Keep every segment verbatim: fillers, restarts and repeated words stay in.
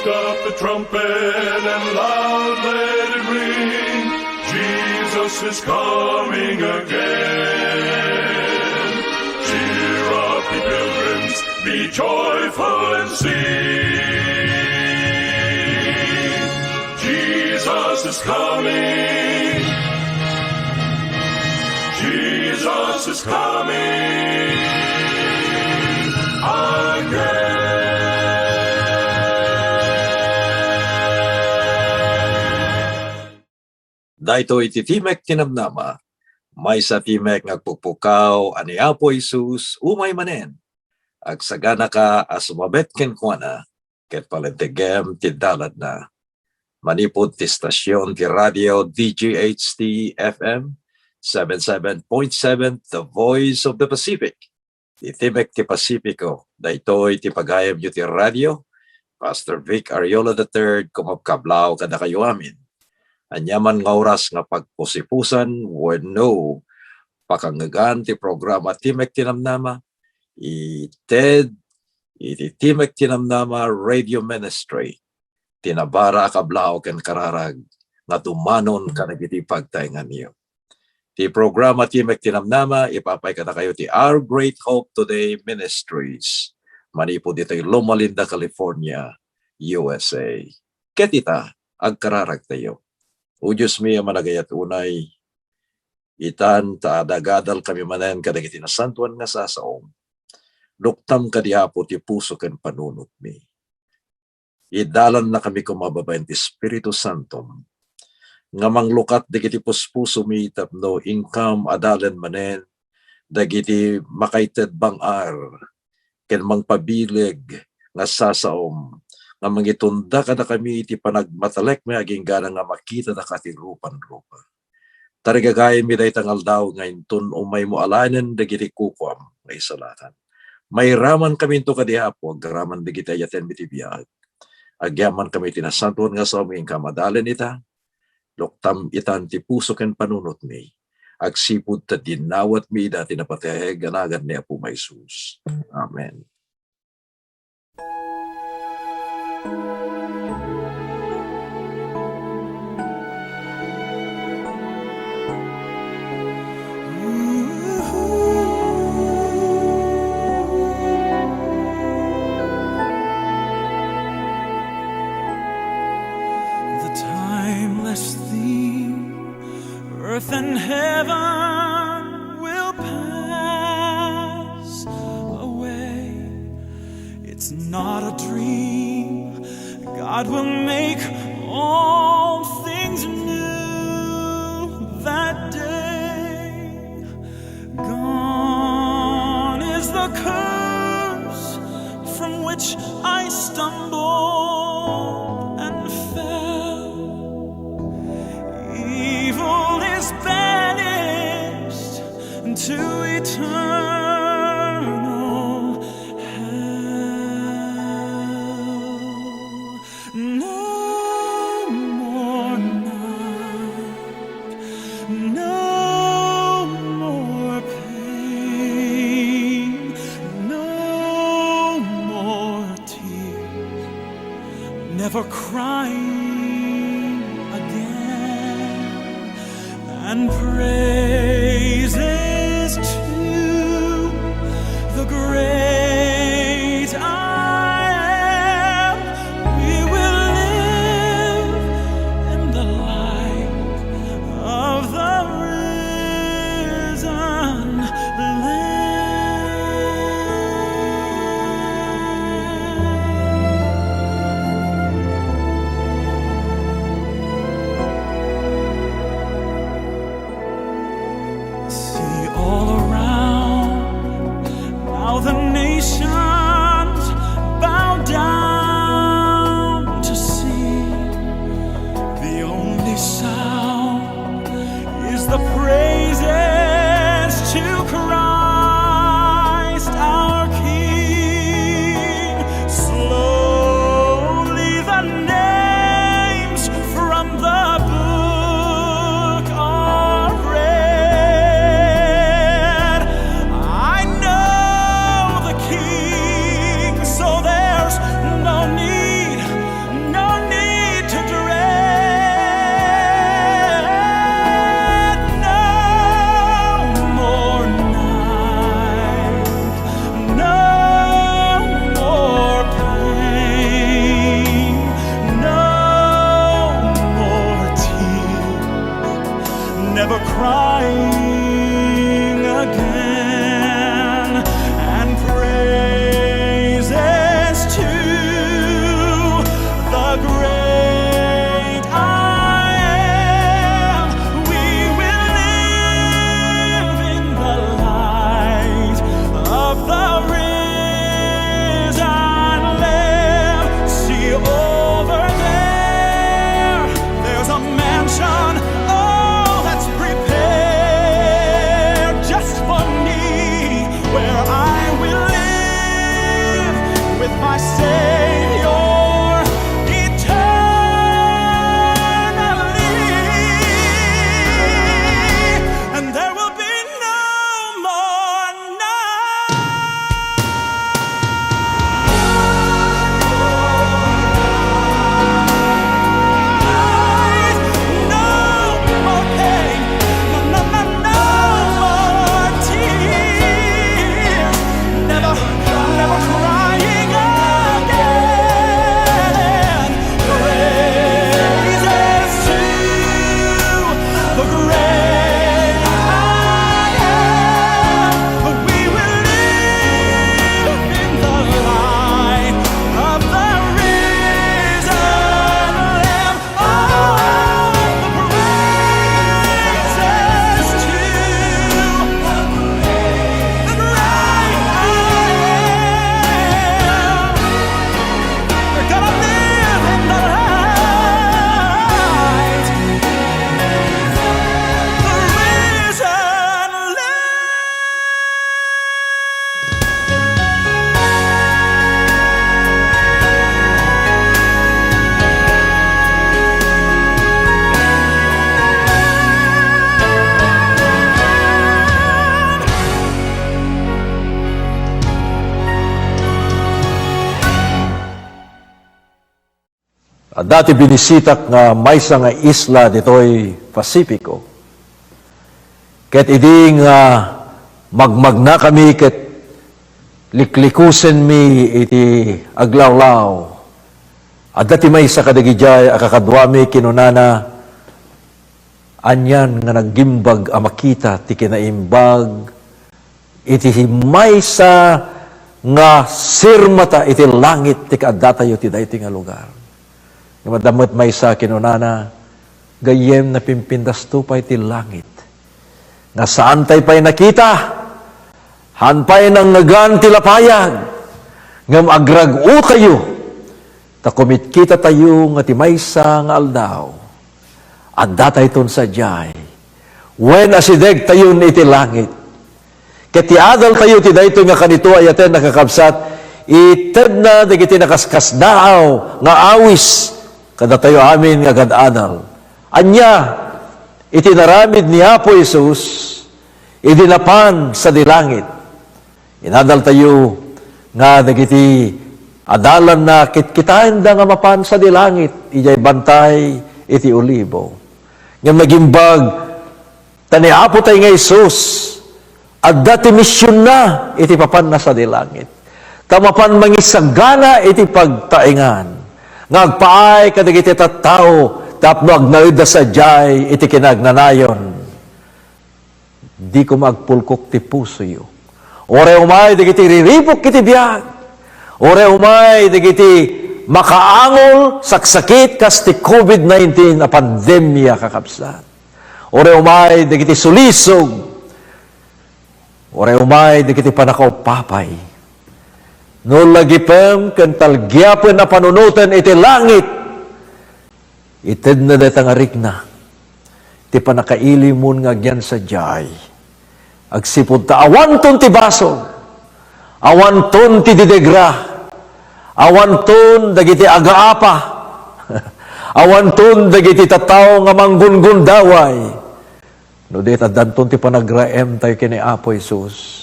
Up the trumpet and loud let it ring. Jesus is coming again. Cheer up, ye pilgrims, be joyful and sing. Jesus is coming. Jesus is coming again. Daytoy ti Timek ti Namnama, maysa a timek nga agpukpukaw a ni Apo Jesus umay manen. Agsaganaka a sumabet kenkuana, ket palentegem ti dalanna. Manipud ti stasyon ti radio D G H T F M, seven seven point seven, The Voice of the Pacific. Ti Timek ti Pasifiko, daytoy ti pagayamyo ti radio. Pastor Vic Ariola the third, kumabkablaw kadakayo amin. Ania man nga oras nga pagpusipusan wenno pakangngegan ti programa Timek ti Namnama, ited iti Timek ti Namnama Radio Ministry, ti nabara a kablaw ken kararag nga dumanon kadagiti pagtaenganyo. Ti programa Timek ti Namnama, ipapay kadakayo ti Our Great Hope Today Ministries, manipud ditoy Loma Linda, California, U S A. Ket ita, agkararagtayo. O Dios mi a managayat unay, itan ta adal-adal kami manen kadagiti nasantoan nga sasaom. Luktam kadi, Apo, ti puso ken panunotmi. Idalannakami koma babaen ti Espiritu Santom, nga manglukat dagiti puspusomi tapno inkam adalen manen dagiti makaited bang-ar ken mangpabileg nga sasaom, nga mangitunda kadakami iti panagmatalekmi agingga nga makitada ka ti rupan-rupa. Tarigagaymi dayta nga aldaw nga inton umaymo alaenen dagiti kukuam nga isalakan. Mairamankaminto kadi, Apo, agraman dagiti ayatenmi ti biag. Agyamankami iti nasantoan nga saom nga inkam adalen ita. Luktam itan ti puso ken panunotmi. Agsipud ta dinawatmi ida ti napateg a nagan ni Apo Jesus. Amen. The timeless theme, earth and heaven will pass away. It's not a dream. God will make all things new that day. Gone is the curse from which I stumbled and fell. Evil is banished to eternal hell. No more night, no more pain, no more tears, never crying again. And praises to the great I am. We will live in the light of the risen Lamb. Adda ti binisitak nga maysa nga isla ditoy Pacifico. Ket idi nga magmagnakami ket liklikusenmi iti aglawlaw, adda ti maysa kadagidiay a kakaduami, kinunana, anian nga naggimbag a makita ti kinaimbag iti maysa nga sirmata iti langit ti kaaddatayo ti daytoy nga lugar. Ngem adda met maysa kinunana, gayyem, napimpindasto pay ti langit nga saantay pay nakita, haan pay nangngegan ti lapayag, ngem agrag-otayo, ta kumitkitatayo nga ti maysa nga aldaw, addatayton sadiay, wen asidegtayon iti langit. Ket ti adaltayo ti daytoy nga kanito, ayaten, a kakabsat, itedna dagiti nakaskasdaaw nga awis kadatayo amin nga agad-adal. Ania iti naramid ni Apo Jesus idi napan sadi langit? Inadaltayo nga dagiti adalanna kitkitaenda nga mapan sadi langit idiay Bantay iti Olibo. Ngem nagimbag ta ni Apo tay nga Jesus, adda ti misionna iti papanna sadi langit. Ta mapan mangisagana iti pagtaengan nga agpaay kadagiti tattao tapno agnaedda sadiay iti kinaagnanayon. Di koma agpulkok ti pusoyo. Uray umay dagiti riribuk iti biag. Uray umay dagiti makaangol, saksakit kas ti covid nineteen a pandemia, kakabsat. Uray umay dagiti sulisog. Uray umay dagiti pannakaupapay. No lagipem ken talgiapen a panunoten iti langit, itedna dayta nga rikna ti pannakailimon nga agyan sadiay. Agsipud ta awanton ti basol, awanton ti didegra, awanton dagiti agaapa, awanton dagiti tattao nga manggungundaway. No di, addanton ti panagraemtayo ken ni Apo Jesus.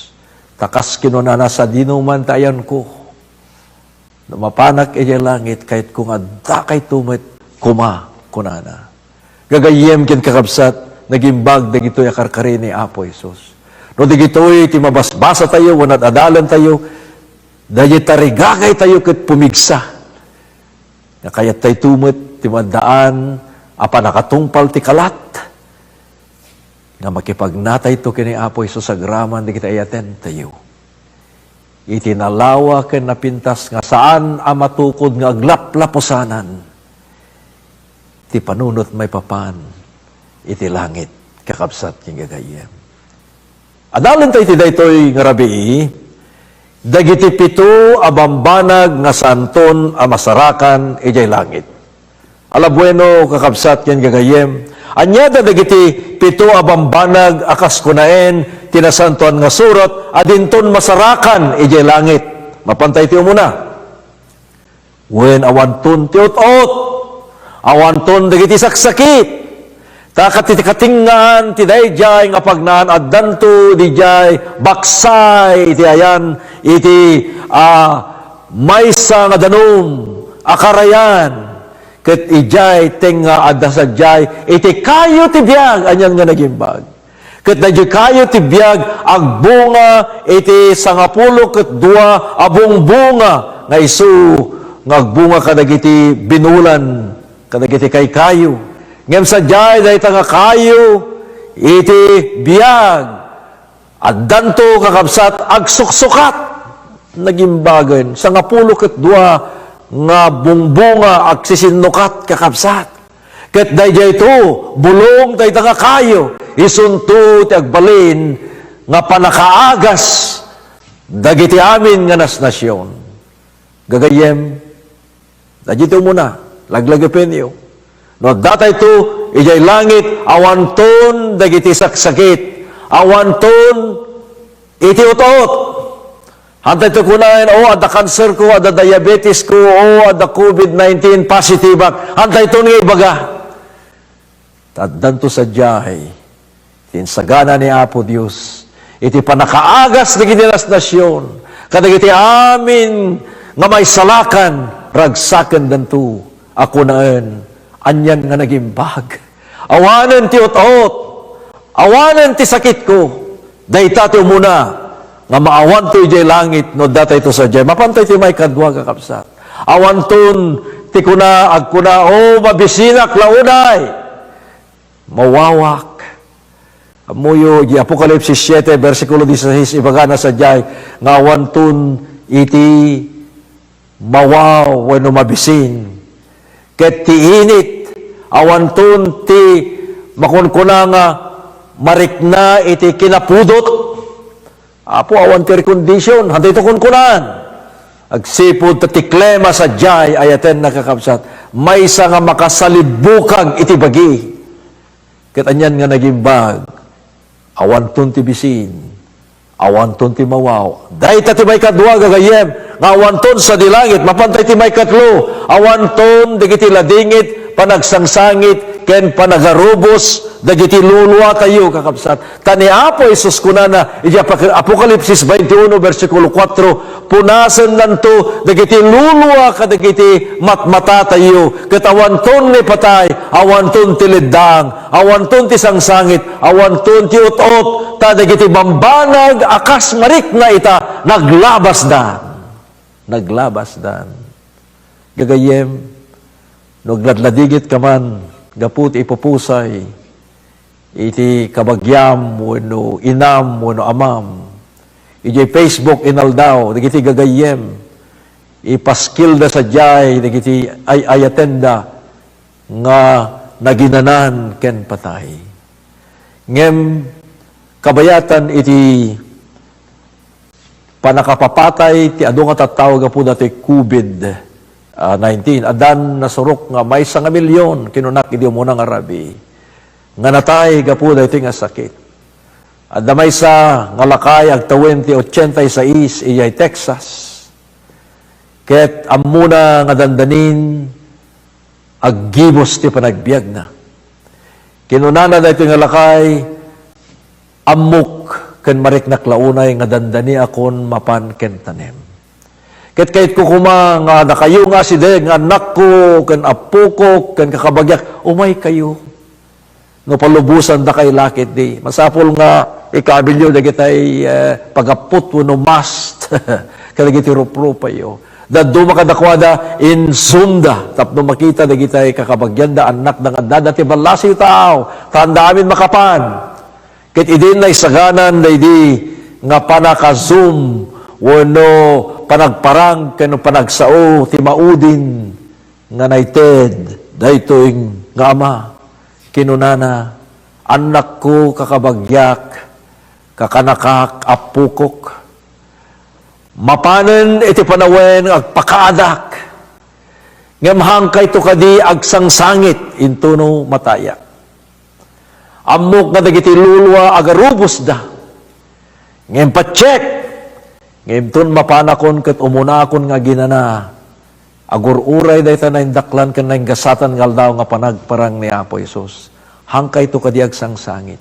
Ta kas kinunana, sadino man ti ayanko, no mapanak idiay langit, kayatko nga addakayto met koma, kunana. Gagayyem ken kakabsat, nagimbag dagitoy a karkari ni Apo Jesus. No dagitoy ti mabasbasatayo wenno ad-adalantayo, daydiay tarigagaytayo ket pumigsa nga kayattayto met ti maaddaan a pannakatungpal ti kalat nga makipagnatayto ken ni Apo Jesus agraman dagiti ayatentayo. Iti nalawa ken napintas nga saan a matukod nga aglaplapusanan ti panunot maipapan iti langit, kakabsat ken gagayyem. Adalentayo iti daytoy nga rabii, dagiti pito a bambanag nga saanton a masarakan idiay langit. Ala bueno, kakabsat ken gagayyem, ania da dagiti pito a bambanag a kas kunaen ti Nasantoan nga Surat a dinton masarakan idiay langit? Mapantay ti umuna. Wen awanton ti ut-ot, awanton dagiti saksakit. Ta ket ti katengngaan ti daydiay nga pagnaan, addanto didiay baksay iti ayan iti, a, maysa nga danum a karayan. Ket idiay tengnga adda sadiay iti kayo ti biag, anian nga nagimbag. Ket daydiay kayo ti biag agbunga iti sangapulo ket dua a bungbunga nga isu nga agbunga kadagiti binulan kadagiti kaykayo. Ngem sadiay dayta nga kayo iti biag, addanto, kakabsat, agsuksukat. Nagimbagen, sangapulo ket dua nga bungbunga agsisinnukat, kakabsat. Ket daydiayto, bulong dayta nga kayo, isunto ti agbalin nga pannakaagas dagiti amin nga nasnasion. Gagayyem, daydiay umuna, laglagipenyo. No addatayto idiay langit, awanton dagiti saksakit, awanton iti ut-ot. Hantayto kunaen, "O, adda kanserko, adda diabetesko, o, adda covid nineteen positiveak." Hantayton nga ibaga. Ta addanto sadiay ti insagana ni Apo Dios iti pannakaagas dagiti nasnasion kadagiti amin nga maisalakan, ragsakendanto a kunaen, anian nga nagimbag. Awanen ti ut-ot, awanen ti sakitko. Dayta ti umuna nga maawanto idiay langit no adda tayo sadiay. Mapantay ti maikadua, kakabsat. Awanton ti kuna, agkuna, "O, mabisinak la unay. Mawawak." Ammoyo, di Apokalipsis siete, bersikulo dieciséis, ibagana sadiay nga awanton iti mawaw wenno mabisin. Ket ti init, awanton ti makunkuna nga marikna iti kinapudot. Apo, awan ti air condition, haanto kunkunaan. Agsipud ta ti klima sadiay, ayatenna, kakabsat, maysa nga makasalibukag iti bagi. Ket anian nga nagimbag, awanton ti bisin, awanton ti mawaw. Dayta ti maikadua, gagayyem, nga awanton sadi langit. Mapantay ti maikatlo, awanton dagiti ladingit, panagsangsangit, ken panagarubos dagiti luluatayo, kakabsat. Ta ni Apo Jesus kunana, iti Apoc-, Apokalipsis twenty-one, bersikulo kuatro, "Punasennanto dagiti lulua kadagiti matmatatayo, ket awanton ni patay, awanton ti leddang, awanton ti sangsangit, awanton ti ut-ot, ta dagiti bambanag a kas marikna ita, naglabasdan." Naglabasdan. Gagayyem, no agladladingit ka man gapu ti ipupusay iti kabagiam wenno inam wenno amam, idiay Facebook inaldaw dagiti gagayyem, ipaskilda sadiay dagiti ay-ayatenda nga naginanan ken patay. Ngem kabayatan iti pannakapapatay ti adu nga tattao gapu datoy covid, ah, nineteen. Addan nasurok nga maysa nga milyon, kinunak idi umuna nga rabii, nga natay gapu daytoy nga sakit. Adda maysa nga lakay agtawen ti ochenta y seis idiay Texas. Ket ammona nga dandanin aggibus ti panagbiagna. Kinunana daytoy nga lakay, "Ammok ken mariknak la unay nga dandaniakon mapan ken tanem. Ket kayatko koma nga dakayo nga asideg nga annakko ken appokok ken kakabagiak, umaykayo. No palubosandakay la ketdi, masapul nga ikabilyo dagitay, eh, pagapput wenno mask kadagiti ruprupayyo. Dadduma kadakuada, insumda tapno makita dagitay kakabagianda, annakda nga addada ti ballasiw tao, ta haanda amin makapan." Ket idi naisaganan daydi nga pannaka-Zoom wenno panagparang ken panagsao ti maudin nga naited daytoy nga ama, kinunana, "Annakko, kakabagiak, kakanakak, appokok, mapanen iti panawen nga agpakaadak, ngem haankayto kadi agsangsangit intono matayak. Ammok nga dagiti lulua agarubosda. Ngem patiek, ngem ton mapanakon ket umunakon nga aginana, agur-uray dayta naindaklan ken nainggasatan nga aldaw nga panagparang ni Apo Jesus. Haankayto kadi agsangsangit.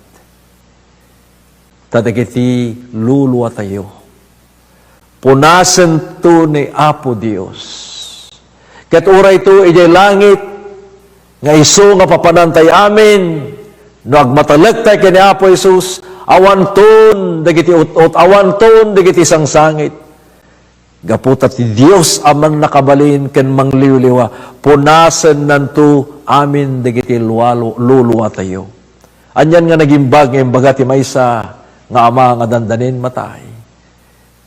Ta dagiti luluatayo, punasento ni Apo Dios. Ket urayto idiay langit, nga isu nga papanantay amin, no agmatalektayo ken ni Apo Jesus, awanton dagiti ut-ot, awanton dagiti sangsangit. Gapu ta ti Dios a mannakabalin ken mangliwliwa, punasennanto amin dagiti lualo-, luluatayo." Anian nga nagimbag nga imbaga ti maysa nga ama nga dandanin matay?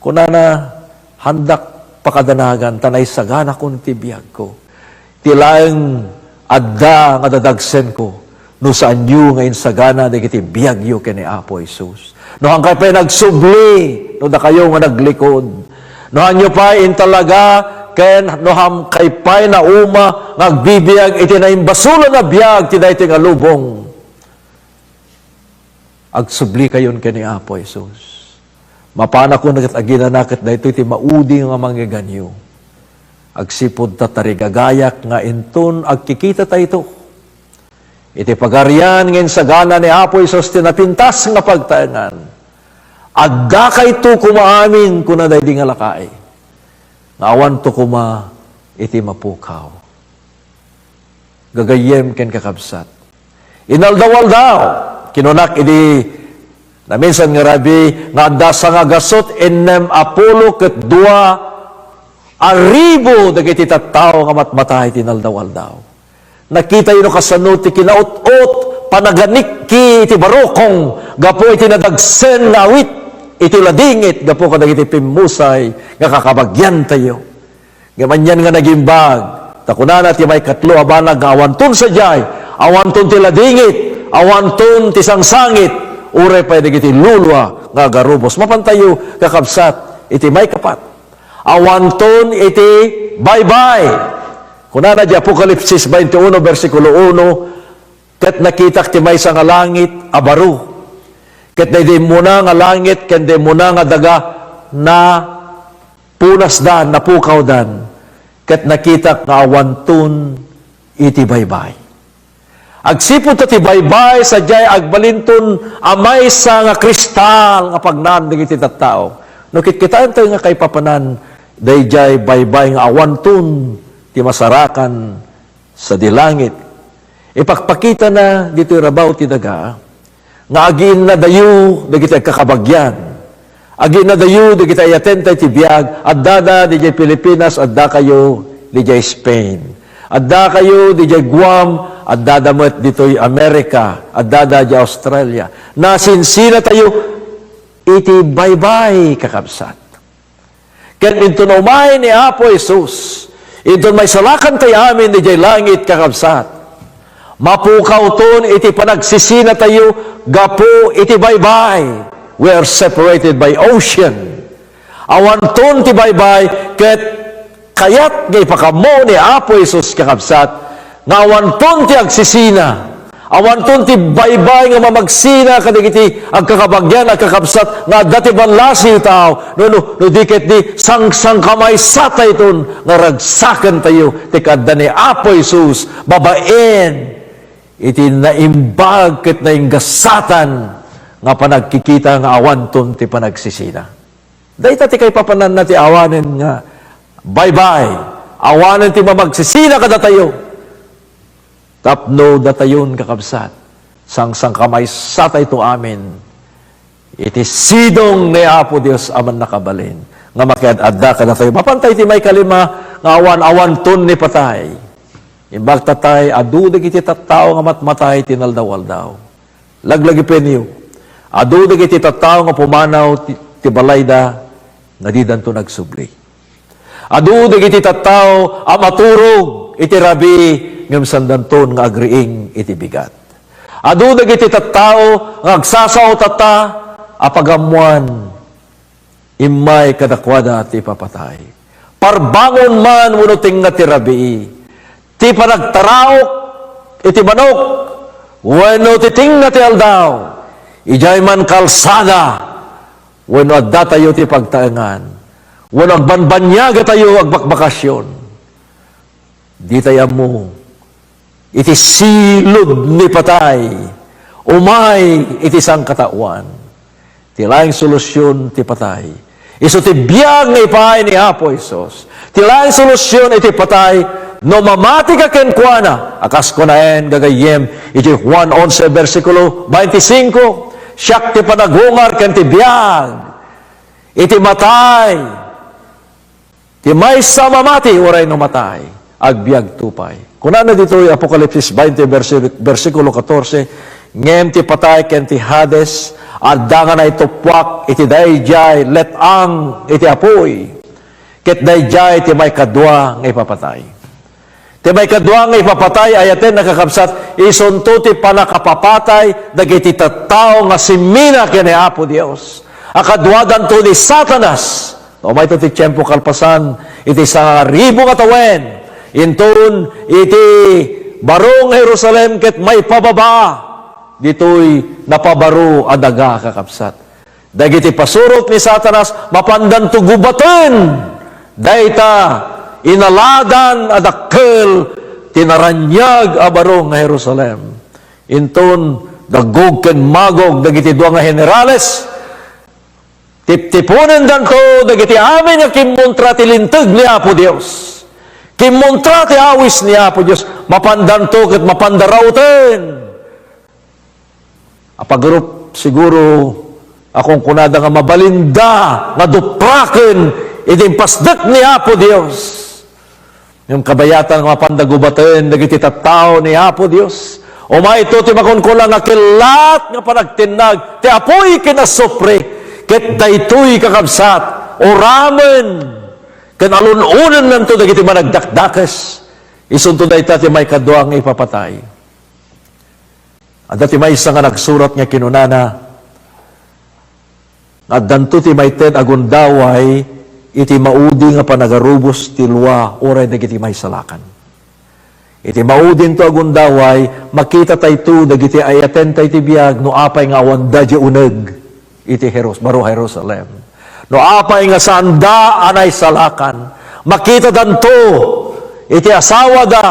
Kunana, "Haandak pakadanagan ta naisaganakon ti biagko. Ti laeng adda nga dadagsenko no saanyo nga insagana dagiti biagyo ken ni Apo Jesus. No haankay pay nagsubli, no dakayo nga naglikod. No haanyo pay intalaga, ken no haankay pay nauma nga agbibiag iti naimbasolan a biag ti daytoy nga lubong, agsublikayon ken ni Apo Jesus. Mapanakon ket aginana ket daytoy ti maudi nga mangngeganyo. Agsipud ta tarigagayak nga inton agkikitatayto iti Pagarian nga insagana ni Apo Jesus ti napintas nga pagtaengan. Addakayto koma amin," kuna daydi nga lakay, "nga awanto koma iti mapukaw." Gagayyem ken kakabsat, inaldaw-aldaw, kinunak idi naminsan nga rabii nga adda sangagasut ennem a pulo ket dua a ribu dagiti tattao nga matmatay ti inaldaw-aldaw. Nakitayo no kasano ti kinaut-ot, panaganiki iti barukong gapu iti nadagsen nga awit iti ladingit gapu kadagiti pimmusay nga kakabagiantayo. Ngem anian nga nagimbag, ta kunana ti maikatlo a banag nga awanton sadiay, awanton ti ladingit, awanton ti sangsangit, uray pay dagiti lulua nga agarubos. Mapantayo, kakabsat, iti maikapat. Awanton iti baybay. Kunana di Apokalipsis twenty-one, bersikulo uno, "Ket nakitak ti maysa nga langit a baro. Ket daydi immuna nga langit ken di immuna nga daga na punasdan, napukawdan, ket nakitak nga awanton iti baybay." Agsipud ta ti baybay, sadiay agbalinton a maysa nga kristal nga pagnaan dagiti tattao. No kitkitaentayo nga kaipapanan, daydiay baybay nga awanton ti masarakan sadi langit. Ipakpakitana ditoy rabaw ti daga nga agiinnadayo dagiti agkakabagian. Agiinnadayo dagiti ayatenta iti biag, addada didiay Pilipinas, addakayo didiay Spain. Addakayo didiay Guam, addada met ditoy America, addada diay Australia. Nasinsinatayo iti baybay, kakabsat. Ken inton umay ni Apo Jesus, inton maisalakan tayo amin idiay langit, kakabsat, mapukawton iti panagsisinatayo gapu iti baybay. We are separated by ocean. Awanton ti baybay, ket kayat nga ipakammo ni Apo Jesus, kakabsat, nga awanton ti agsisina, awanton ti baybay nga mamagsina kadagiti agkakabagian, agkakabsat nga adda ti ballasi ti tao, no, no, no di ket di sangsangkamaysatayton nga ragsakentayo ti kaadda ni Apo Jesus babaen iti naimbag ket nainggasatan nga panagkikita nga awanton ti panagsisina. Dayta ti kaipapananna ti awanen nga baybay, awanen ti mamagsisina kadatayo. Tapno datayon, kakabsat, sangsangkamaysatayto amin iti sidong ni Apo Dios a Mannakabalin nga makiad-adda kadatayo. Mapantay ti maikalima nga awan, awanton ni patay. Imbag tatay, adu dagiti tattao nga matmatay ti inaldaw-aldaw. Laglagipenyo, adu dagiti tattao nga pumanaw ti, ti balayda nga didanto nagsubli. Adu dagiti tattao a maturog iti rabii ngem saandanton nga agriing iti bigat. Adu dagiti tattao nga agsasao tatta a pagammoan. Immay kadakuada ti ipapatay. Parbangon man wenno tengnga ti rabii, ti panagtaraok iti manok wenno ti tengnga ti aldaw, idiay man kalsada wenno addatayo ti pagtaengan wenno agbanbaniagatayo agbakbakasyon. Ditay ammo iti silud ni patay, umay iti sangkataoan. Ti laeng solusion ti patay isu ti biag nga ipaay ni Apo Jesus. Ti laeng solusion iti patay, no mamatika kenkuana, a kas kunaen gagayyem iti Juan onse, bersikulo twenty-five, "Siak ti panagungar ken ti biag. Iti matay, ti maysa a mamati uray no matay, agbiagto pay." Kunana ditoy Apokalipsis twenty, bersi-, bersikulo katorse, "Ngem ti patay ken ti Hades, adda nga naituppuak iti daydiay let-ang iti apuy, ket daydiay ti maikadua nga ipapatay." Ti maikadua nga ipapatay, ayaten, a kakabsat, isunto ti pannakapapatay dagiti tattao nga simmina ken ni Apo Dios. A kaduadanto ni Satanas. No, mayto ti tiempo kalpasan iti sangaribu nga tawen. Inton iti baro nga Jerusalem ket maipababa ditoy napabaro a daga, kakabsat. Dagiti pasurot ni Satanas, mapandanto gubaten dayta inaladan a dakkel ti naraniag a baro nga Jerusalem. Inton daggog ken magog dagiti dua nga generales, tiptiponendanto dagiti amin nga kimmuntra ti linteg ni Apo Dios. Kimmontra ti awis ni Apo Dios, mapandanto ket mapanda rauten. Apagarup, siguro, a kunkunada nga mabalinda nga dupraken iti impasdek ni Apo Dios. Ngem kabayatan nga mapanda gubaten dagiti tattao ni Apo Dios. Umayto ti makunkuna nga kellat nga panagtinnag ti apuy ken asupre, ket daytoy, kakabsat, uramen ken alun-onennanto dagiti managdakdakes. Isunto dayta ti maikadua nga ipapatay. Adda ti maysa nga nagsurat nga kinunana, nga addanto ti maited a gundaway iti maudi nga panagarubos ti lua uray dagiti maisalakan. Iti maudinto a gundaway, makitatayto dagiti ayatenta iti biag no apay nga awanda diay uneg iti Jerus-, baro Jerusalem. No apay nga saanda a naisalakan, makitadanto iti asawada,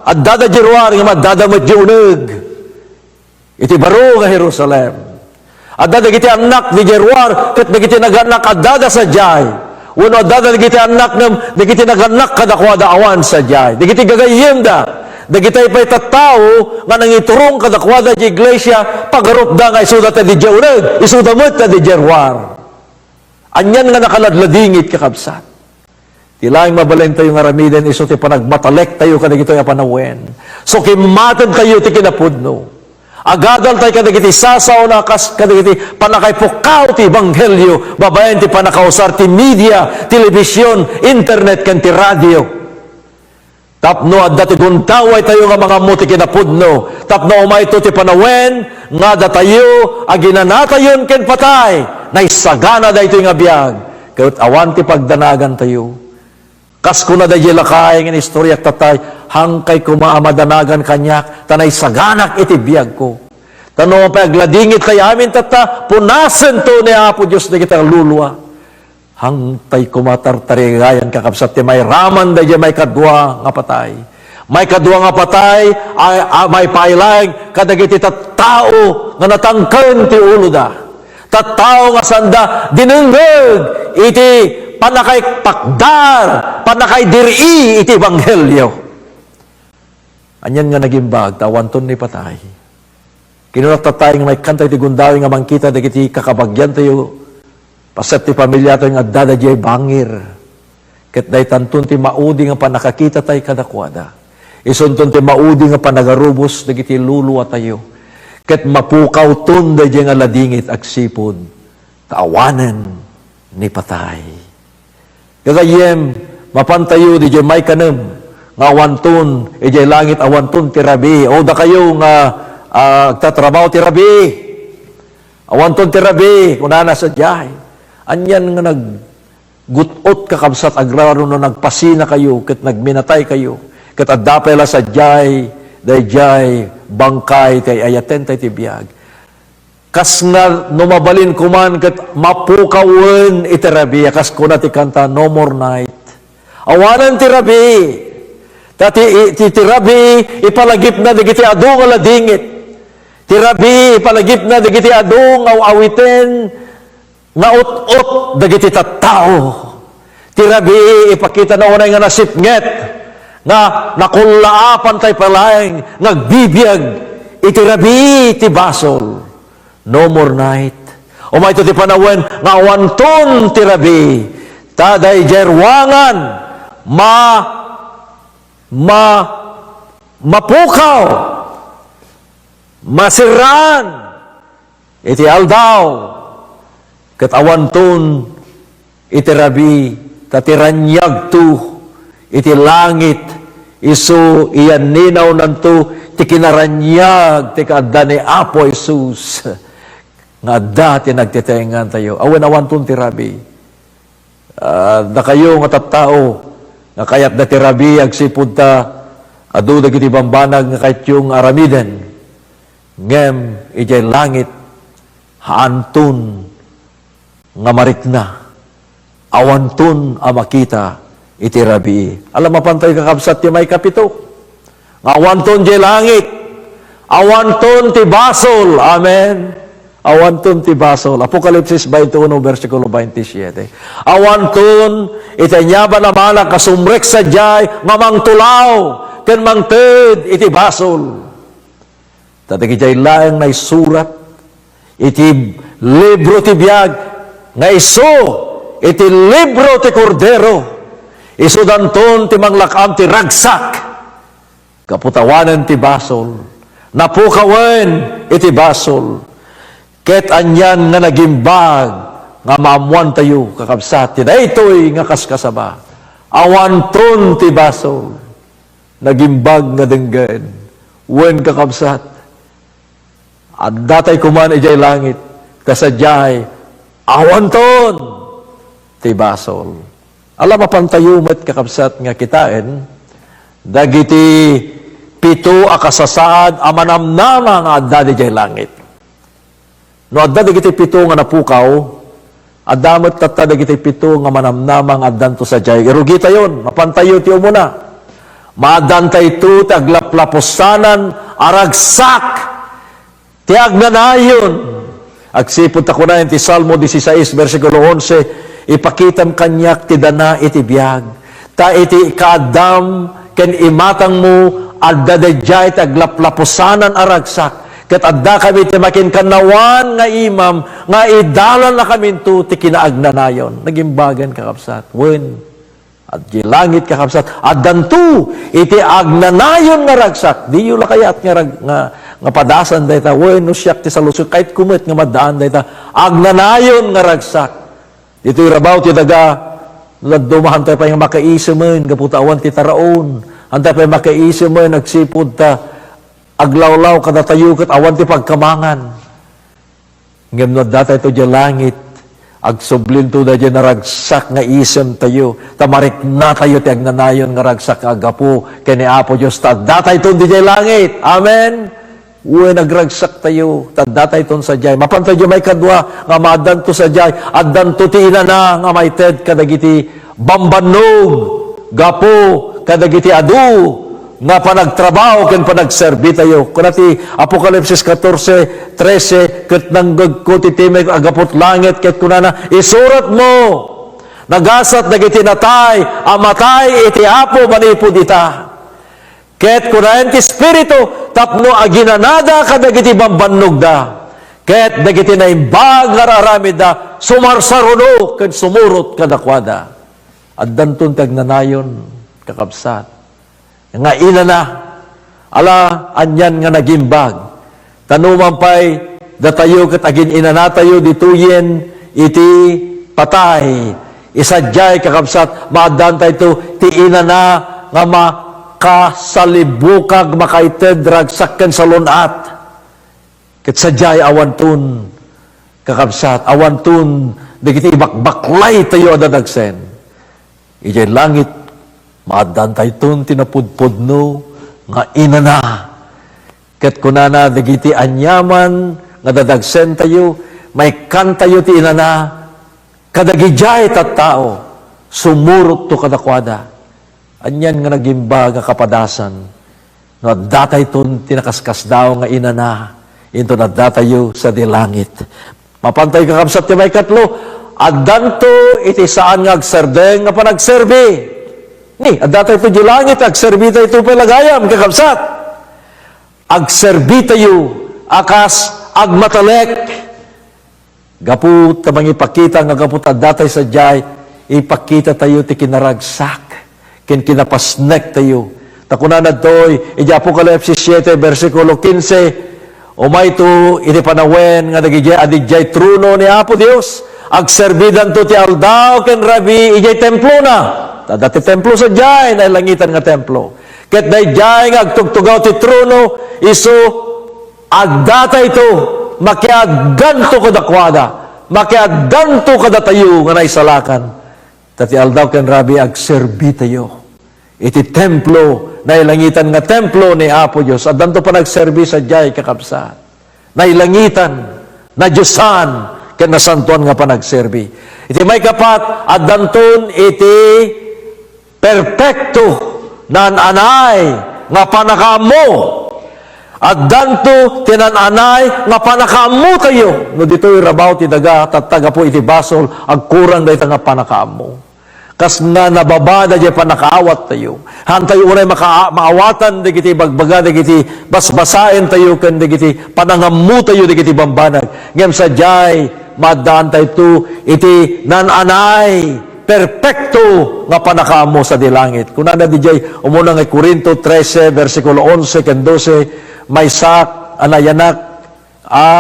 addada diay ruar ngem addada met diay uneg iti baro nga Jerusalem. Adda dagiti annak diay ruar ket dagiti nagannak addada sadiay. Wenno adda dagiti annak ngem dagiti nagannak kadakuada awan sadiay. Dagiti gagayyemda, dagiti pay tattao nga nangiturong kadakuada diay iglesia, pagarupda nga isuda ta diay uneg, isuda met ta diay ruar. Anian nga nakaladladingit, kakabsat? Ti laeng mabalintayo nga aramiden isu ti panagmatalektayo kadagitoy a panawen. So, kimmatedtayo ti kinapudno. Agadaltayo kadagiti sasaona kas kadagiti pannakaipukaw ti ebanghelio babaen ti pannakausar ti media, telebision, internet, ken ti radio. Tapno adda ti gundawaytayo nga mangammo ti kinapudno, tapno umayto ti panawen nga datayo aginanatayon ken patay, naisagana daytoy nga biag, ket awan ti pagdanagantayo. Kas kuna daydiay lakay nga inistoriak tatta, hangkay koma a madanagan kaniak, ta naisaganak iti biagko. Ta no pay agladingit tay amin tatta, punasento ni Apo Dios dagiti lulua. Hangtay koma tartarigayan, kakabsat, ti mairaman daydiay maikadua nga patay. Maikadua nga patay, a, a, maipaay laeng kadagiti tattao nga natangken ti uloda. Tattao nga saanda dinengngeg iti pannakaipakdar, pannakaidir-i iti ebanghelio. Anian nga nagimbag, ta awanton ni patay. Kinuna tatta nga maikkantayo iti gundaway nga mangkita dagiti kakabagiantayo, paset ti pamiliatayo nga addada diay bangir. Ket daytanton ti maudi nga pannakakitatayo kadakuada. Isunton ti maudi nga pannagarubos dagiti luluatayo. Ket mapukawton daydiay nga ladingit agsipud ta awanen ni patay. Gagayyem, mapantayo didiay maikanem nga awanton idiay langit, awanton ti rabii. O dakayo nga, ah, agtatrabaho ti rabii. Awanton ti rabii, kunana sadiay. Anian nga naggut-ot, kakabsat, agraman no nagpasinakayo ket nagminataykayo. Ket adda pay la sadiay, daydiay bangkay ti ay-ayatenta iti biag. Kas nga no mabalin koman ket mapukawen iti rabii, kas kuna ti kanta, "No more night." Awanen ti rabii. Ta ti, ti, ti rabii, ipalagipna dagiti adu nga ladingit. Ti rabii, ipalagipna dagiti adu nga awiten nga ut-ot dagiti tattao. Ti rabii, ipakitana unay nga nasipnget, nga nakullaapan tay pay laeng nga agbibiag iti rabii ti basol. No more night. Umayto ti panawen nga awanton ti rabii, ta daydiay ruangan ma-, ma-, mapukaw, masiraan iti aldaw, ket awanton iti rabii, ta ti raniagto iti langit, isu iyanninawnanto ti kinaraniag ti kaadda ni Apo Jesus, nga adda ti nagtitengngantayo. Awan, awanton ti rabii. Ah, dakayo nga tattao, nga kayatda ti rabii, agsipud ta adu dagiti bambanag nga kayatyo nga aramiden. Ngem idiay langit, haanton nga marikna, awanton a makita iti rabii. Ala, mapantayo, kakabsat, ti maikapito, nga awanton diay langit, awanton ti basol. Amen. Awanton ti basol. Apokalipsis twenty-one, bersikulo twenty-siete. Awanton iti aniaman a malak a sumrek sadiay nga mangtulaw ken mangted iti basol. Ta dagidiay laeng naisurat iti libro ti biag nga isu iti libro ti Kordero. Isudanton ti manglak-am ti ragsak. Gapu ta awanen ti basol, napukawen iti basol, ket anian nga nagimbag nga maammoantayo, kakabsat, ti daytoy nga kaskasaba. Awanton ti basol, nagimbag nga denggen. Wen, kakabsat, addatay koman idiay langit, ta sadiay, awanton ti basol. Ala, mapantayo met, kakabsat, nga kitaen dagiti pito a kasasaad a manamnama nga adda idiay langit. No adda dagiti pito nga napukaw, adda met tatta dagiti pito nga manamnama nga addanto sadiay. Irugitayon, mapantayo ti umuna. Maadantayto ti aglaplapusanan a ragsak ti agnanayon. Agsipud ta kunaen ti Salmo dieciséis, bersikulo onse, "Ipakitam kaniak ti dana iti biag. Ta iti kaaddam ken imatangmo, adda daydiay ti aglaplapusanan a ragsak. Ket addakami ti makinkanawan nga imam nga idalannakaminto ti kinaagnanayon." Nagimbagen, kakabsat. Wen, Idiay langit, kakabsat, addanto iti agnanayon nga ragsak. Diyo la kayat nga rag-, nga, nga padasan dayta. Wenno siak ti saludsod, kayatko met nga maddaan dayta agnanayon nga ragsak. Ditoy rabaw ti daga, dadduma, hantay pay nga makaisemen, gapu ta awan ti taraon. Hantay pay makaisemen, agsipud ta aglawlaw kadatayo ket awan ti pagkamangan. Ngem no addatayto idiay langit, agsublinto daydiay naragsak nga isemtayo, ta mariknatayo ti agnanayon nga ragsak nga aggapu ken ni Apo Dios, ta addatayton idiay langit. Amen? Wen, agragsaktayo, ta addatayton sadiay. Mapantayo idiay maikadua nga maaddanto sadiay, addanto ti inana nga maited kadagiti bambannog gapu kadagiti adu nga panagtrabaho ken panagserbitayo. Kuna ti Apokalipsis catorce trece, "Ket nangngegko ti timek a gapu ti langit, ket kunana, 'Isuratmo, nagasat dagiti natay a matay iti Apo manipud ita.' Ket kunaen ti Espiritu tapno aginanada kadagiti bambannogda, ket dagiti naimbag nga ar-aramidda sumarsaruno ken sumurot kadakuada." Addanton ti agnanayon, kakabsat, nga inana, ala, anian nga nagimbag. Ta numan pay datayo ket agin-inanatayo ditoyen iti patay. Isadiay, kakabsat, maaddantayto ti inana nga makasalibukag, makaited, ragsak ken salun-at. Ket sadiay awanton, kakabsat, awanton dagiti ibakbaklaytayo a dadagsen. Idiay langit, maaddantayton ti napudpudno nga inana. Ket kunana dagiti aniaman nga dadagsentayo, maikkantayo ti inana, "Kadagidiay tattao, sumurotto kadakuada." Anian nga nagimbag a kapadasan no addatayton ti nakaskasdaaw nga inana inton addatayo sadi langit. Mapantayo, kakabsat, ti maikatlo, addanto iti saan nga agsardeng nga panagserbi. Ni, addatayto idiay langit, agserbitayto pay la gayam, kakabsat. Agserbitayo a kas agmatalek. Gapu ta mangipakita nga gapu ta addatay sadiay, ipakitatayo ti kinaragsak ken kinapasnektayo. Ta kunana ditoy idiay Apokalipsis siete, bersikulo kinse, "Umayto iti panawen nga dagidiay a didiay trono ni Apo Dios, agserbidanto ti aldaw ken rabii idiay templona." Ta adda ti templo sadiay, nailangitan nga templo. Ket daydiay nga agtugtugaw ti trono, isu addatayto, makiaddanto kadakuada, makiaddanto kadatayo nga naisalakan. Ta ti aldaw ken rabii agserbitayo iti templo, nailangitan nga templo ni Apo Dios. Addanto panagserbi sadiay, kakabsat. Nailangitan, nadiosan, ken nasantoan nga panagserbi. Iti maikapat, addanton iti perpekto, naan-anay nga pannakaammo. Addanto ti naan-anay nga pannakaammotayo. No ditoy rabaw ti daga, tatta gapu iti basol, agkurang dayta nga pannakaammo. Kas nga nababa daydiay pannakaawattayo. Haantayo unay maka-, maawatan dagiti bagbaga, dagiti basbasaentayo, ken dagiti panangammotayo, dagiti bambanag. Ngem sadiay, maaddaantayto iti naan-anay, perpekto nga pannakaammo sadi langit. Kunana didiay umuna nga Corinto trese, bersikulo onse ken dose, "Maysaak a nayanak a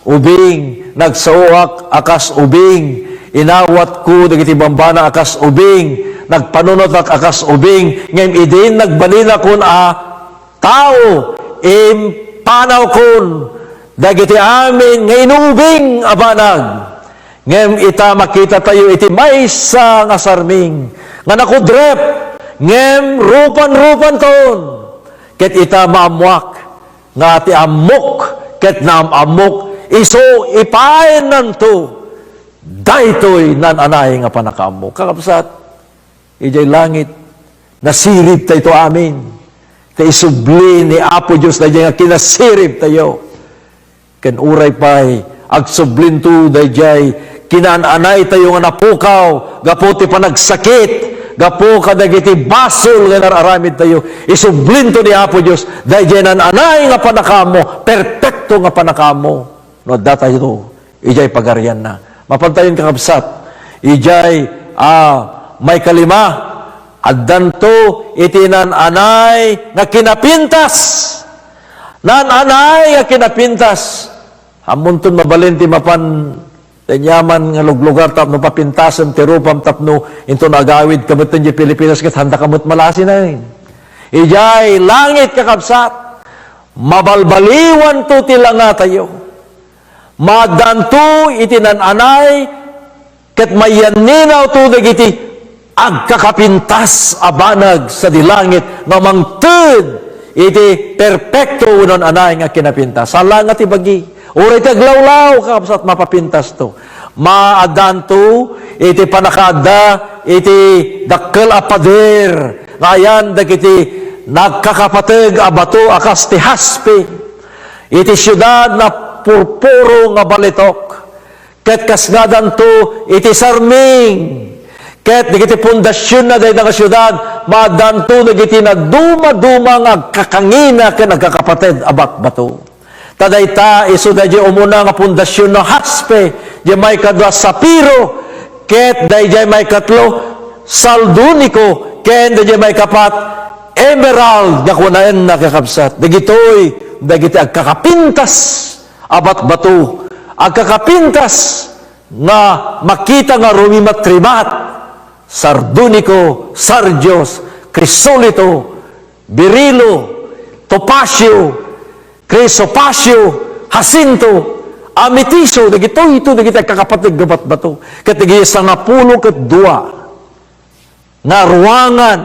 ubing, nagsaoak a kas ubing, inawatko dagiti bambana a kas ubing, nagpanunotak a kas ubing, ngem idin nagbalinakon a tao, impanawkon dagiti amin nga inubing a banag." Ngem ita, makitatayo iti maysa nga sarming nga nakudrep, ngem rupan-rupanton. Ket ita, maammoak nga ti ammok ket naam-ammok, isu ipaayennanto daytoy naan-anay nga pannakaammo. Kakabsat, idiay langit, nasiribtayto amin. Ta isubli ni Apo Dios daydiay nga kinasiribtayo. Ken uray pay, agsublinto daydiay kinaan-anaytayo nga napukaw gapu ti panagsakit, gapu kadagiti basol nga inar-aramidtayo. Isublinto ni Apo Dios daydiay naan-anay nga pannakaammo, perpekto nga pannakaammo. No adda tayo idiay pagarianna. Mapantayon, kakabsat, idiay, ah, maikalima, addanto iti naan-anay nga kinapintas. Naan-anay nga kinapintas. Ammonton mabalin ti mapan ti aniaman nga luglugar tapno papintasem ti rupam tapno inton agawidka metten idiay Pilipinas ket haandaka met malasi. Idiay langit, kakabsat, mabalbaliwanto ti langatayo. Maaddanto iti naan-anay ket mayanninawto dagiti agkakapintas a banag sadi langit nga mangted iti perpekto wenno naan-anay nga kinapintas. Saan laeng nga ti bagi. Uray ti aglawlaw, kakabsat, mapapintasto. Maaddanto iti pannakaadda iti dakkel a pader nga ayan dagiti nagkakapateg a bato a kas ti haspe. Iti siudad nga purpuro nga balitok. Ket kasngadanto iti sarming. Ket dagiti pundasionna dayta nga siudad, maaddanto dagiti nadumaduma nga agkakangina ken agkakapateg a batbato. Ta dayta isu daydiay umuna nga pundasionna, haspe, daydiay maikadua, sapiro, ket daydiay maikatlo, saldoniko, ken daydiay maikapat, emerald, nga kunaenna, kakabsat. Dagitoy dagiti agkakapintas a batbato, agkakapintas nga makita nga rumimatrimat, sardoniko, sardius, krisolito, berilo, topasio, krisoprasio, hasinto, ametiso, dagitoy ito dagiti agkakapateg a batbato. Ket dagiti sangapulo ket dua nga ruangan,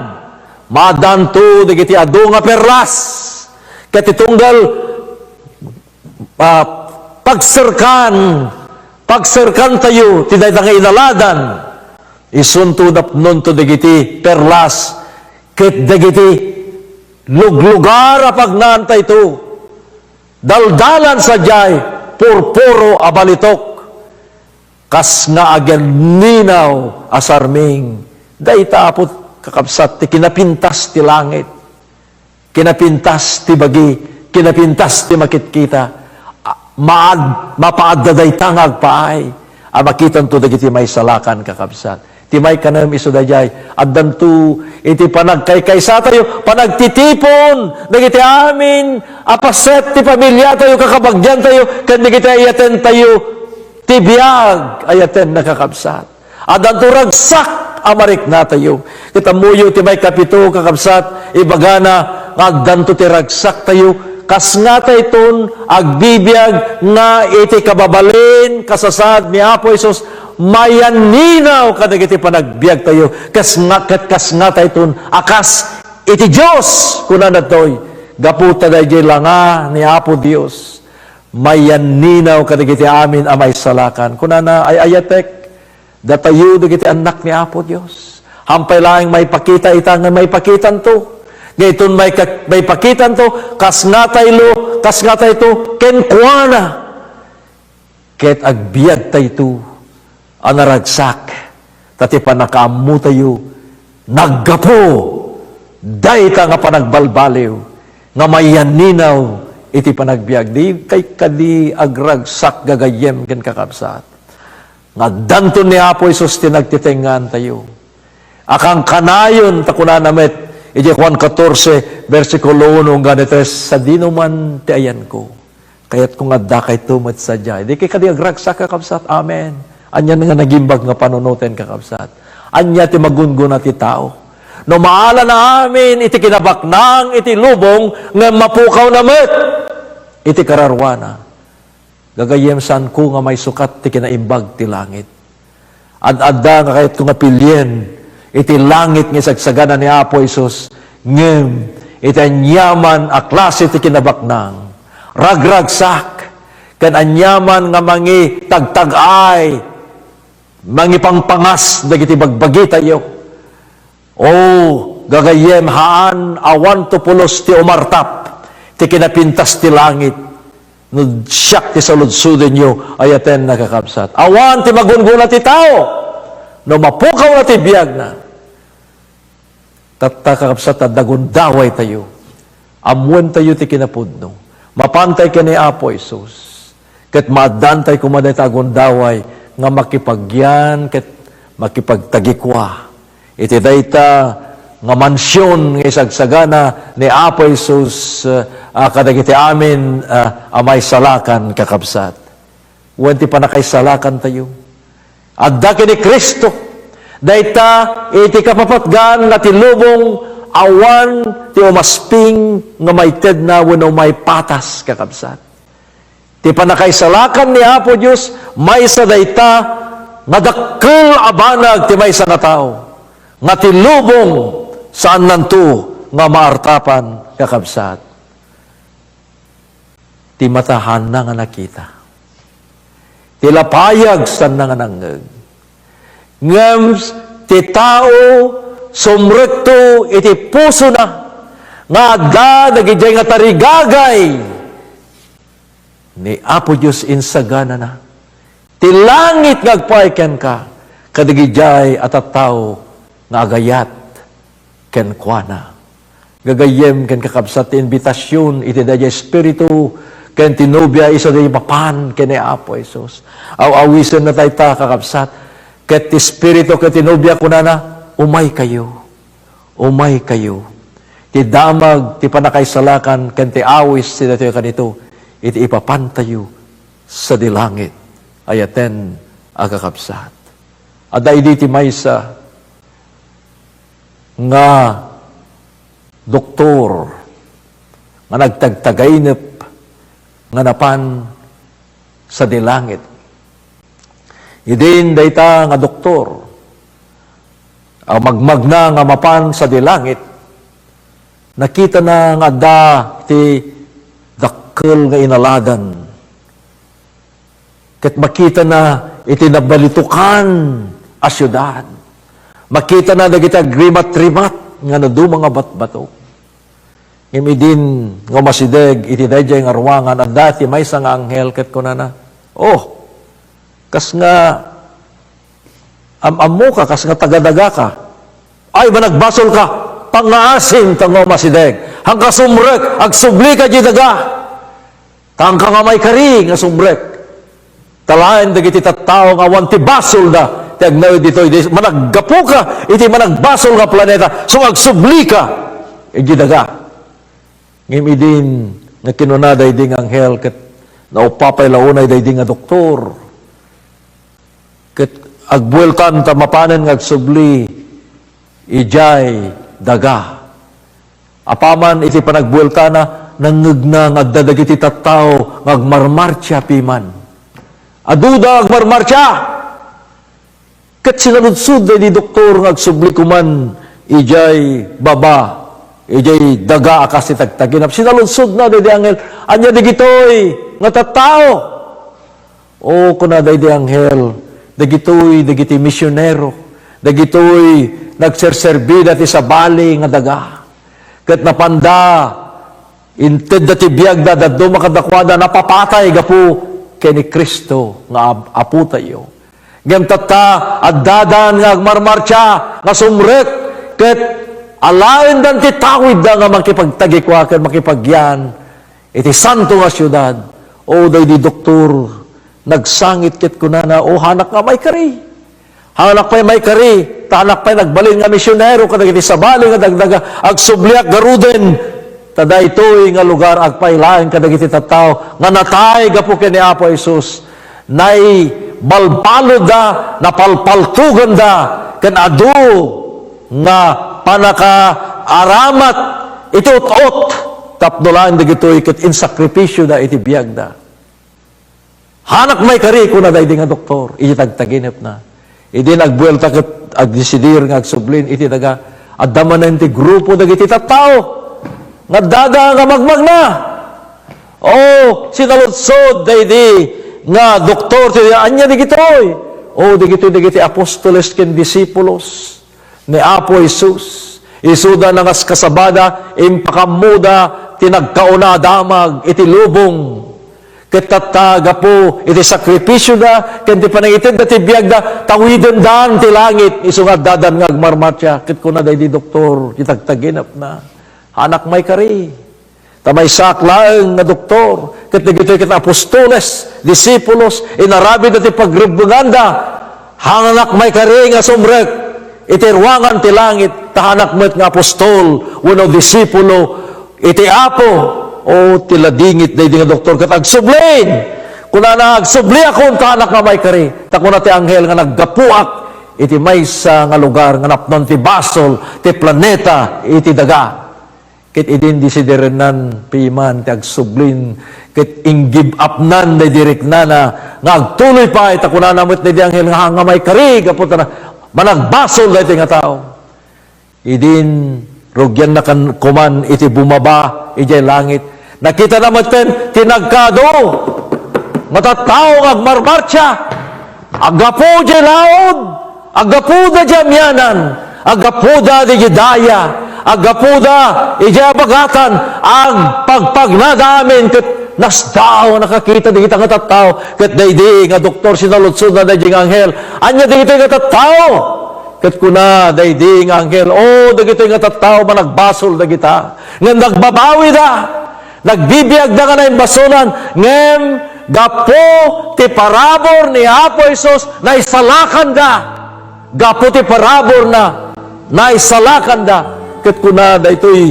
maaddanto dagiti adu nga perlas, ket ti tunggal, ah, pagserkan, pagserkantayo ti dayta nga inaladan, isunto napnonto dagiti perlas ket dagiti luglugar a pagnaantayto, daldalan sadiay purpuro a balitok. Kas nga agyanninaw a sarming, dayta, Apo, kakabsat, ti kinapintas ti langit, kinapintas ti bagi, kinapintas ti makitkita. A-, maad-, mapaadda dayta nga agpaay a makitanto dagiti maisalakan, kakabsat. Ti maikanem isu daydiay, addanto iti panagkaykaysatayo, panagtitipon dagiti amin a paset ti pamiliatayo, kakabagiantayo, ken dagiti ayatentayo ti biag. Ayaten, nakakabsat. Addanto ragsak a mariknatayo. Ket ammoyo ti maikapito, kakabsat, ibagana nga addanto ti ragsaktayo. Kasngatayton agbibiag nga iti kababalin, kasasaad ni Apo Jesus, mayanninaw kadagiti panagbiagtayo. Kas nga, ket kasngatayton a kas iti Dios, kunana daytoy, gapu ta daydiay langa ni Apo Dios. Mayanninaw kadagiti amin a maisalakan. Kunana, ay-ayatek, datayo dagiti annak ni Apo Dios. Hampay laeng maipakita ita nga maipakitanto. Dayton maika-, maipakitanto, kas ngataylo, kas ngatayto, kenkuana. Ket agbiagtayto a naragsak, ta ti pannakaammotayo naggapu dayta nga panagbalbaliw nga mayanninaw iti panagbiag. Di kay kadi agragsak gagayyem ken kakabsat. Nga addanton ni Apo Jesus ti nagtitengngaantayo. Akankanayon ta kunana met iti Juan katorse, bersikulo uno, ngani tres, "Sadino man ti ayanko, kayatko nga addakayto met sadiay." Di kay kadi agragsak, kakabsat? Amen. Ania nga nagimbag nga panunoten, kakabsat? Ania ti magunggona ti tao? No maalana amin iti kinabaknang iti lubong, ngem mapukawna met iti kararuana. Gagayyem, saanko nga maisukat ti kinaimbag ti langit. Ad-adda nga kayatko nga pilien iti langit nga isagsagana ni Apo Jesus, ngem iti aniaman a klase ti kinabaknang, ragragsak, ken aniaman nga mangitagtag-ay, mangipangpangas dagiti bagbagitayo. O, gagayyem, haan, awanto pulos ti umartap ti kinapintas ti langit. No siak ti saludsodenyo, ayaten, kakabsat. Awan ti magunggona ti tao no mapukawna ti biagna. Tatta, kakabsat, adda gundawaytayo. Ammoentayo ti kinapudno. Mapantay ken ni Apo Jesus. Ket maaddantay koma dayta a gundaway nga makipagyan ket makipagtagikua iti dayta nga mansion nga isagsagana ni Apo Jesus, ah, kadagiti amin, ah, a maisalakan, kakabsat. Wen ti pannakaisalakantayo. Adda ken ni Cristo. Dayta iti kapapatgan nga ti lubong awan ti umasping nga maitedna wenno maipatas, kakabsat. Ti pannakaisalakan ni Apo Dios, maysa dayta nga dakkel a banag ti maysa nga tao, nga ti lubong saannanto nga maartapan, kakabsat. Ti mata haanna nga nakita. Ti lapayag saanna nga nangngeg. Ngem ti tao, sumrekto iti pusona nga adda dagidiay nga tarigagay ni Apo Dios insaganana. Ti langit nga agpaay kenka, kadagidiay a tattao nga agayat kenkuana. Gagayyem ken kakabsat, ti inbitasion iti daydiay Espiritu ken ti nobia isu daydiay mapan ken ni Apo Jesus. Aw-awisenna dayta, kakabsat, ket ti Espiritu ken ti nobia kunana, "Umaykayo, umaykayo." Ti damag ti pannakaisalakan ken ti awis ti daytoy a kanito iti ipapantayo sadi langit. Ayaten a kakabsat. Adda idi ti maysa nga doktor nga nagtagtagainep nga napan sadi langit. Idin dayta nga doktor a magmagna nga mapan sadi langit, nakitana nga adda ti dakkel nga inaladan. Ket makitana iti nabalitukan a siudad. Makitana dagiti agrimatrimat nga naduma nga batbato. Ngem idin nga umasideg iti daydiay nga ruangan, adda ti maysa nga anghel ket kunana, "Oh, kas nga am-ammoka, kas nga taga-dagaka. Ay, managbasolka, pangngaasim ta nga umasideg. Haanka sumrek, agsublika diay daga. Ta haanka nga maikari nga sumrek. Ta laeng dagiti tattao nga awan ti basolda ti agnaed ditoy, di managgapuka iti managbasol nga planeta, so agsublika idiay daga." Ngem idin nga kinuna daydi nga anghel ket nauppa pay la unay daydi nga doktor, ket agbueltan ta mapanen nga agsubli idiay daga. Apaman iti panagbueltana, nangngegna nga adda dagiti tattao nga agmarmartsia piman. Aduda agmarmartsia! Ket sinaludsod daydi doktor nga agsubli koman idiay baba, idiay daga a kas ti tagtaginap. Sinaludsodna daydi anghel, "Ania dagitoy nga tattao?" "O," kuna daydi anghel, "dagitoy dagiti misionero, dagitoy nagserserbida ti sabali nga daga." Ket napanda, intedda ti biagda, dadduma kadakuada, napapatay gapu ken ni Cristo nga Ab-, Apotayo. Ngem tatta, addadan nga agmarmartsa nga sumrek, ket alaendan ti tawidda nga makipagtagikua ken makipagyan iti santo nga siudad. O, daydi doktor, nagsangit ket kunana, "O, hanak nga maikari. Hanak pay maikari, ta hanak pay nagbalin nga misionero kadagiti sabali nga dagdaga. Agsubliak garuden, ta daytoy nga lugar agpailaeng kadagiti tattao nga natay gapu ken ni Apo Jesus. Naibalbaludda, napalpaltoganda, ken adu nga pannakaaramat iti ut-ot tapno laeng dagitoy ket insakripisioda iti biagda." "Hanak maikari," kuna daydi nga doktor, iti tagtaginepna. Idi nagbuelta ket agdesidir nga agsublin iti daga, adda manen ti grupo dagiti tattao nga addada nga magmagna. O, sinaludsod daydi nga doktor ti, "Ania dagitoy?" "O, dagitoy dagiti apostoles ken disipulos ni Apo Jesus. Isuda nangaskasabada, impakaammoda ti nagkauna a damag iti lubong. Ket tatta, gapu iti sakripisioda ken ti panangitedda ti biagda, tawidendan ti langit isu nga addadan nga agmarmartsa." Ket kuna daydi doktor, ti tagtaginepna, "Hanak maikari. Ta maysaak laeng nga doktor, ket dagitoy ket apostoles, disipulos, inaramidda ti pagrebbenganda. Hanak maikari nga sumrek iti ruangan ti langit, ta hanak met nga apostol wenno disipulo iti Apo." O, ti ladingit daydi nga doktor ket agsublin. Kunana, "Agsubliakon ta hanak nga maikari." Ta kuna ti anghel nga naggapuak iti maysa nga lugar nga napnon ti basol ti planeta iti daga. Ket idin desidirennan piman ti agsublin, ket inggib-apnan daydi riknana nga agtuloy pay, ta kunana met daydi anghel nga, "Hanak nga maikari, gapu ta na-, managbasol daytoy nga tao." Idin rugianna kan-, koman iti bumaba idiay langit. Nakitana metten ti nagkaadu nga tattao nga agmarmartsa. Aggapu diay laud, aggapuda diay amianan, aggapuda diay daya, aggapuda idiay abagatan, agpagpagnada amin ket nasdaaw a nakakita dagita nga tattao. Ket daydi nga doktor, sinaludsodna daydi nga anghel, "Ania dagitoy nga tattao?" Ket kuna daydi nga anghel, "O, dagitoy nga tattao, managbasol dagita, ngem nagbabawida. Nagbibiagda nga naimbasolan, ngem gapu ti parabur ni Apo Jesus, naisalakanda. Gapu ti paraburna, naisalakanda." Ket kuna daytoy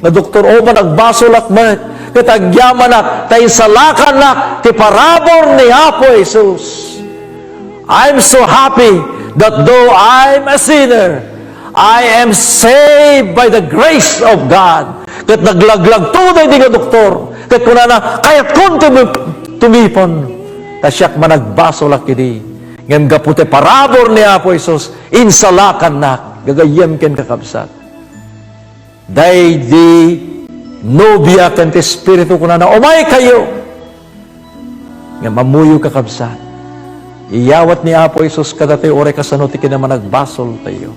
nga doktor, "O, managbasolak met, ket agyamanak ta insalakannak ti parabur ni Apo Jesus. I'm so happy that though I'm a sinner, I am saved by the grace of God." Ket naglaglagto daydi nga doktor. Ket kunana, "Kayatkon tumi-, tumipon, ta siak managbasolak idi. Ngem gapu ti parabur ni Apo Jesus, insalakannak." Gagayyem ken kakabsat, daydi nobia ken ti Espiritu kunana, "Umaykayo." Ngem ammoyo, kakabsat, iyawat ni Apo Jesus kadatayo uray kasano ti kinamanagbasoltayo,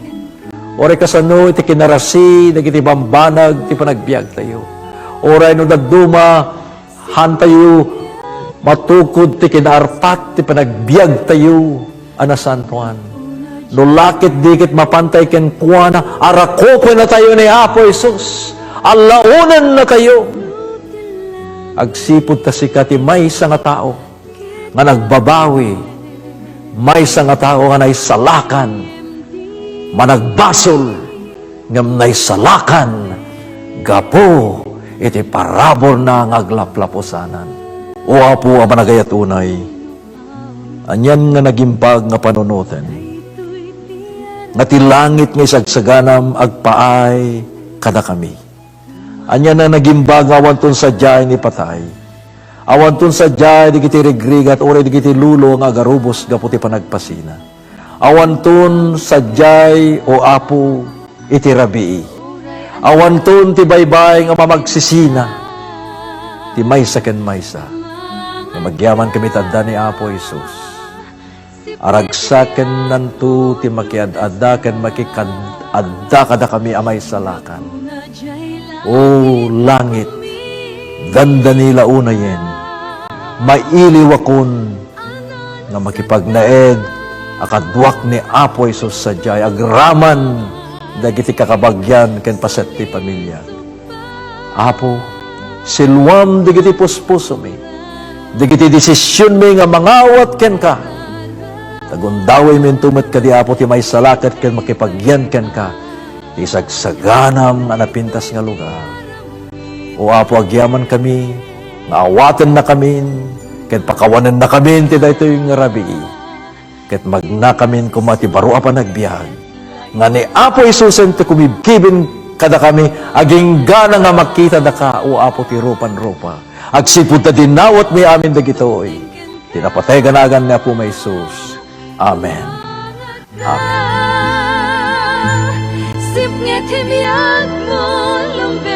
uray kasano iti kinarasi dagiti bambanag ti panagbiagtayo, uray no dadduma, haantayo matukod ti kinaarpat ti panagbiagtayo a nasantoan. No la ketdi ket mapantay kenkuana, arakupennatayo ni Apo Jesus. Allaonennatayo. Agsipud ta sika ti maysa nga tao nga nagbabawi, maysa nga tao nga naisalakan, managbasol, ngem naisalakan gapu iti paraburna nga aglaplapusanan. O Apo a managayat unay, anian nga nagimbag nga panunoten nga ti langit nga isagsaganam agpaay kadakami? Ania nga nagimbag nga awanton sadiay ni patay? Awanton sadiay dagiti rigrigat uray dagiti lulo nga agarubos gapu ti panagpasina. Awanton sadiay, O Apo, iti rabii. Awanton ti baybay nga mamagsisina ti maysa ken maysa. Nga agyamankami ta adda ni Apo Jesus. Aragsakennanto ti makiad-adda ken makikad-adda kadakami a maisalakan. O langit, dandani la unayen, mailiwakon nga makipagnaed a kaduak ni Apo Jesus sadiay agraman dagiti kakabagian ken paset ti pamiliak. Apo, siluam dagiti puspusomi, dagiti desisionmi nga mangawat kenka. Tagundawaymi into met kadi, Apo, ti maisalakat ken makipagyan kenka ti sagsaganam nga napintas nga lugar. O Apo, agyamankami nga awatennakamin ken pakawanennakamin ti daytoy nga rabii. Ket magnakamin koma ti baro a panagbiag nga ni Apo Jesusen ti kumibkibin kadakami, aginggana nga makitadaka, O Apo, ti rupan-rupa. Agsipud ta dinawatmi amin dagitoy ti napateg a nagan ni Apo Jesus. Amen. Amen. Sipnget ti biagmo, lumbe